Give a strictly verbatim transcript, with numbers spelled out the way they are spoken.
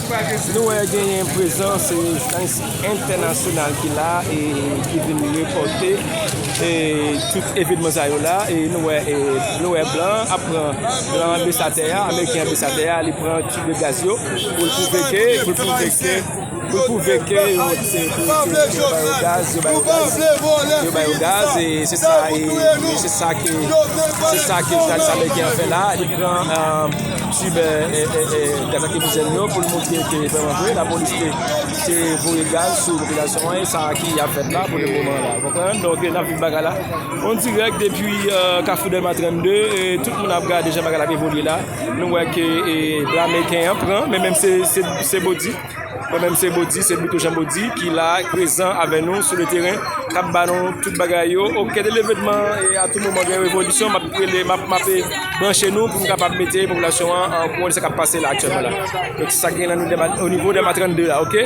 Nou wè genyen prezans, e, jounalis entènasyonal ki la, e ki vin repòte, e, tout evenman sa yo la. E nou wè, e, nou wè blan ap pran, blan anbesadè a, ameriken anbesadè a, li pran tib gaz yo pou l pwouve ke, pou l pwouve ke, pou l pwouve ke yo, se, se, se, yo ba yo gaz, yo ba yo gaz, yo ba yo gaz, e se sa, e, e se sa ke, se sa ke jounalis ameriken an fè la, li pran, e, tib, e, e, e, e, gaz lakrimojèn yo pou l montre ke vrèman vre, lapolis te, te voye gaz sou popilasyon an, e sa ki ap fèt la pou le moman la. Ou konprann? Donk, n ap viv bagay la. An dirèk depi, e, Kafou Dèlma trannde, e tout moun ap gade jan bagay la ap evolye la. Nou wè ke, e, blan ameriken an pran, men menm se, se, se Bodi. Mwen menm se Bodi, se Bito Jean Bodi ki la prezan avè nou sou le teren, k ap ba nou tout bagay yo. Au cœur de l'événement, e a tout moman gen revolisyon, m ap rele, m ap, m ap branche nou pou m kapab mete popilasyon an an kouran de sa k ap pase la aktyèlman la. Donk, se sa k gen nan nou Dèlma, o nivo Dèlma trannde la, oke?